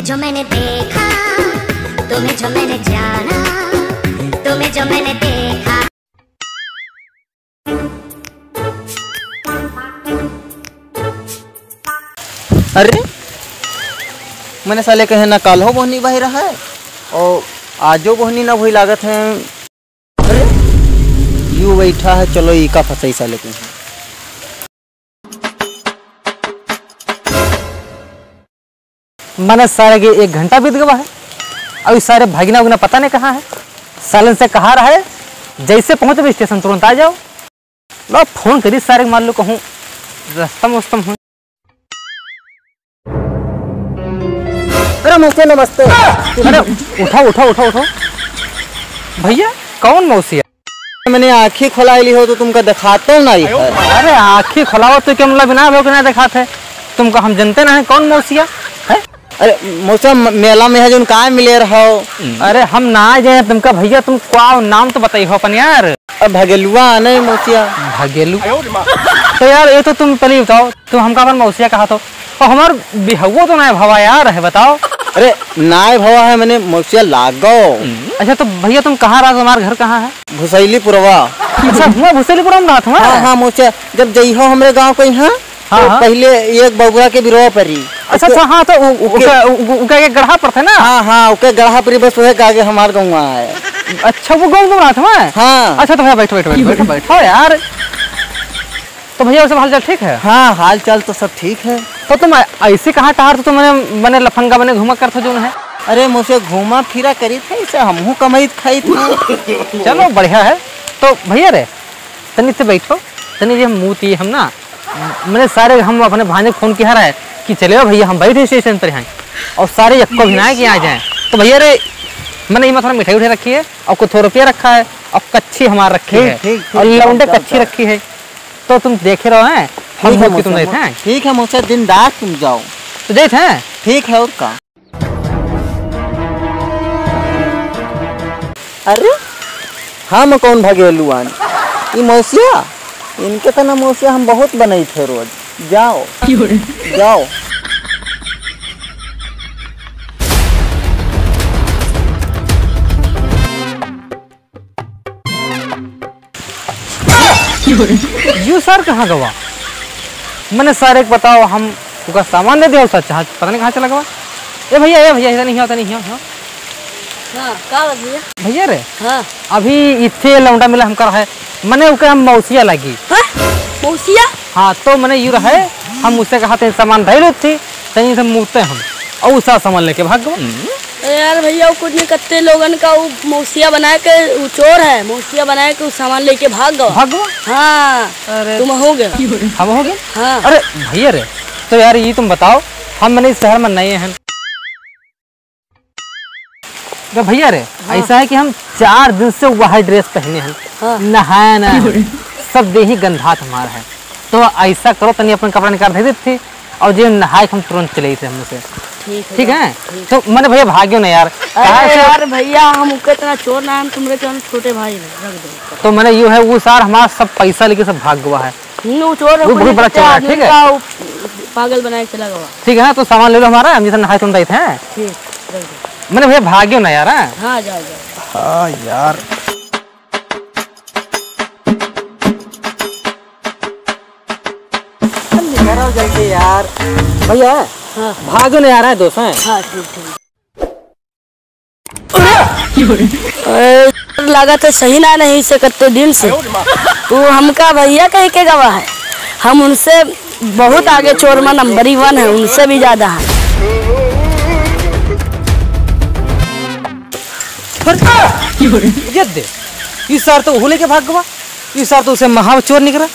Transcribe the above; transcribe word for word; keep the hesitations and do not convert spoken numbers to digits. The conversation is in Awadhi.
जो मैंने देखा, तुम्हें जो मैंने जाना, तुम्हें जो मैंने देखा। अरे, मने साले कहे ना काल्हो बोहनी बहि रहा है और आजो बोहनी ना भई लागत है। अरे, यू बैठा है, चलो ई का फंसाई साले के। मने सारे के एक घंटा बीत गवा है, अउ ई सारे भागिना उगिना पता नहीं कहाँ है। सालन से कहा रहा है, जैसे पहुँचबे स्टेशन तुरंत आ जाओ। लो फोन करी सारे के, मान लो कहूँ रस्तम वस्तम हो। अरे मौसी नमस्ते। अरे उठाओ, उठाओ, उठाओ, उठाओ। भैया, कौन मौसिया? मने आँखी खोलाइली हो तो तुमका देखातो नहीं है। अरे आँखी खोलाओ तो क्या मतलब बिना भो के ना देखात है? तुमका हम जनते ना है, कौन मौसिया है? अरे मौसिया म-, मेला में है जोन काय मिले रहो? अरे हम ना जाए तुमका भैया, तुम का नाम तो बताई हो अपन यार। अब भगेलुआ आने मौसिया। भगेलु? तो यार ये तो तुम पहले बताओ, तुम हमका अपन मौसिया कहा तो, और हमार बिहवो तो नाय भवा यार है, बताओ। अरे नाय भवा है, मने मौसिया लागो। अच्छा तो भैया तुम कहाँ रहा, तुम्हार घर कहाँ है? भुसैलीपुरवा। अच्छा हुआ भुसैलीपुरवा में रहत हुआ? हाँ, हाँ, मौसिया, जब जइहो हमरे गाँव को यहाँ, हाँ, तो हाँ। पहले एक बबुआ के बिरवा परी। अच्छा, अच्छा, हाँ, तो उ-, उ-, ओके। उका, उ-, उका एक गढ़ा पर थे ना? हाँ, हाँ, ओके गढ़ा पर ही, बस वही के आगे हमार गाँव है। अच्छा, वो गाँव में रहत हुआ? हाँ। अच्छा, तो भैया बैठो, बैठो, बैठो, बैठो, बैठो यार। तो भैया, वो सब हाल चाल ठीक है? हाँ, हाल चाल तो सब ठीक है। तो तुम ऐ-, ऐसे कहाँ टहर, तो तुम मने, मने लफंगा बने घूमा करत हो जोन है? अरे, मौसिया घूमा फिरा करी थे, इसे हमहू कमाई खाई थे। चलो, बढ़िया है। तो भैया रे, तनी से बैठो, तनी जे हम मुँह ती हम ना, मने सारे हम अपने भांजे के फोन किहा रहे कि चले भैया, हम बैठे स्टेशन पर हैं, और सारे यक्को भी ना है कि आ जाएं। तो भैया रे, मने इमा थोड़ा मिठाई उठाई रखी है, और कुछ थोड़ा रुपया रखा है, और कच्छी हमार रखी ठीक, है, ठीक, ठीक, और लौंडे चल, चल, कच्छी चल। रखी है। तो तुम देखे रहो हैं, हम ठीक है, भूख के तुम मौसा, देते हैं। ठीक है मौसा, दिन रात तुम जाओ। तो देते हैं। ठीक है, और का? अरे, हम कौन भगेलुआन? ई मौसिया, इनके तना मौसिया हम बहुत बनई थे रोज। जाओ, क्यों रे? जाओ। यू सर कहाँ गवा? मने सर एक बताओ, हम ओका सामान दे दे, सर चाह पता नहीं कहाँ चला गवा। ए भैया, ए भैया, इधर नहीं हो, इधर नहीं हो, हो। हाँ, का बात भैया? भैया रे, हाँ। अभी इथे लौंडा मिला हमका रहे, मने ओके हम मौसिया लगी। हाँ? मौसिया? हाँ, तो मने यू रहे, हम उससे कहा थे सामान धैले थे, तनी से मुड़ते हम, और उसका सामान लेके भाग गवा। ए यार भैया, वो कुछ नहीं, कत्ते लोगन का वो मौसिया बनाए के, वो चोर है, मौसिया बनाए के वो सामान लेके भाग गवा। भाग गवा? हाँ, अरे। तुम हो गए। हम हो गए? हाँ। अरे भैया रे, तो यार ये तुम बताओ, हम मने इस शहर में नए हैं। तो भैया रे, हाँ। ऐसा है कि हम चार दिन से वह ड्रेस पहने हैं, हाँ। नहाया ना है, सब देही गंधात हमारा है। तो ऐसा करो, तनी अपन कपड़ा निकाल दे देते और जे नहाए के हम तुरंत चले थे हमसे। ठीक है, ठीक है? ठीक। तो मने भैया भाग्यो ना यार। अरे काहे से यार भैया, हम उके इतना चोर ना, हम तुमरे चोर छोटे भाई हैं, रख दो। तो मने यू है, वो सार हमारा सब पैसा लेके सब भाग गवा है। हम्म, वो चोर वो बहुत बड़ा चोर है, आदमी ठीक है? का वो पागल बनाए के चला गवा। ठीक है ना, तो सामान ले लो हमारा, हम जैसे नहाए तुम रहे थे। ठीक, रख दो। मने भैया भाग्यो ना यार, हाँ? हाँ, जाओ, जाओ। हाँ यार। निकलो जल्दी यार। भैया, हाँ। भाग्यो ना यार, है दोस्त हैं। हाँ, ठीक, ठीक। ए, लागत है सही ना नहीं से कत्ते दिन से। तू हमका भैया कह के गवा है, हम उनसे बहुत आगे चोर में नंबर ही वन है, उनसे भी ज्यादा है। ये दे, ई सार तो उहू लेके भाग गवा, ई सार तो उसे महा चोर निकला।